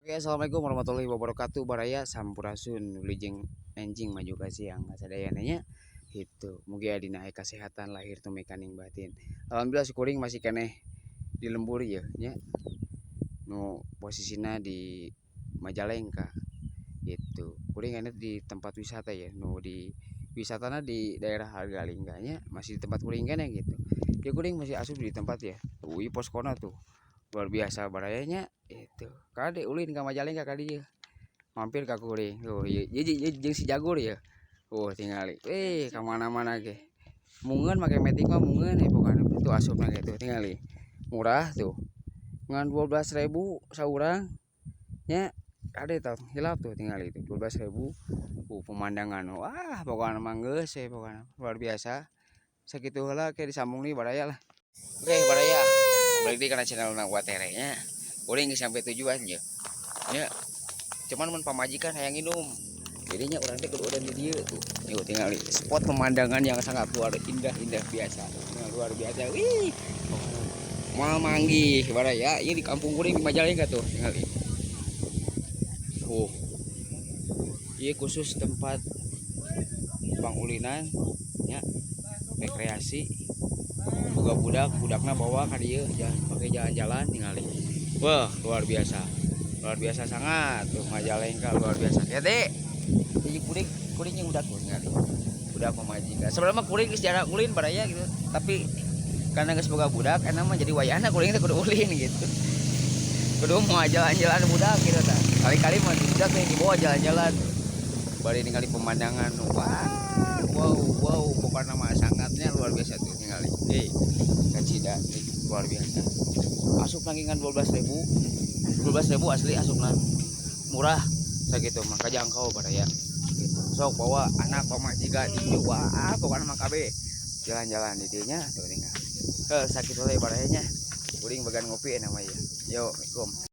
Oke, assalamualaikum warahmatullahi wabarakatuh. Baraya, sampurasun, wilujeng enjing maju ka siang kasadayana nya. Itu mugi dina aya kesehatan lahir tumekaning batin. Alhamdulillah, si kuring masih keneh di lembur ya nya. Nu posisina di Majalengka gitu. Kuring ini di tempat wisata ya, nu di wisatana di daerah Argalingga nya, masih di tempat kuring keneh gitu. Ya, kuring masih asup di tempat ya. Tuh, ieu poskona tuh. Luar biasa barayanya itu. Kade ulin ka Majalengka ka dieu. Mampir ka kuring. Tuh, ieu ieu jeung si Jagur ya. Oh, tingali. Eh, ka mana-mana ge. Mungeun make metik mah, mungeun eh pokokna. Tuh, asupna gitu tingali. Murah tuh. Ngan 12.000 saurang nya. Kade tah, hilap tuh, tingali itu 12.000. Pemandangan, wah, pokokna mah geus we, pokokna luar biasa. Sakitu heula, ke disambung nih, baraya lah. Oke, baraya, balik deui kana channel na Watere nya. Kuring geus sampai tujuan ya. Ya. Cuman mun pamajikan hayang minum. Jadinya urang teh kudu udah di dieu tuh. Yuk, tingali spot pemandangan yang sangat luar indah, indah biasa. Luar biasa. Wih. Moal manggih baraya, ieu di kampung kuring di Majalengka tuh, tingali. Oh. Ieu khusus tempat pangulinan ya, rekreasi. Boga budak, budakna bawa ka dieu, jalan pakai jalan-jalan, tingali. Wah, luar biasa. Luar biasa sangat tuh Majalengka, luar biasa. Ya, Dek. Jadi kuring kuring yang budak tuh, tingali. Budak pamajikan. Sebenarnya mah kuring geus jarang ulin, baraya, gitu. Tapi karena geus boga budak, enak mah jadi wayahna kuring teh kudu ulin gitu. Kudu mau jalan-jalan budak gitu tah. Kali-kali mah budak teh dibawa jalan-jalan. Bari ningali pemandangan. Wah, wow, pokoknya mah sangatnya luar biasa tuh, tingali. Eh, kacida luar biasa. Asup lagi ngan 12.000. 12.000 asli asupna. Murah sakitu mah, kajangkau, baraya gitu. Sok bawa anak, pamajikan, incu, wah, pokoknya mah kabeh jalan-jalan di dieu nya tuh, tinggal. Heh, sakitu we, baraya nya. Kuring bagian ngopi namanya. Yo, Assalamualaikum.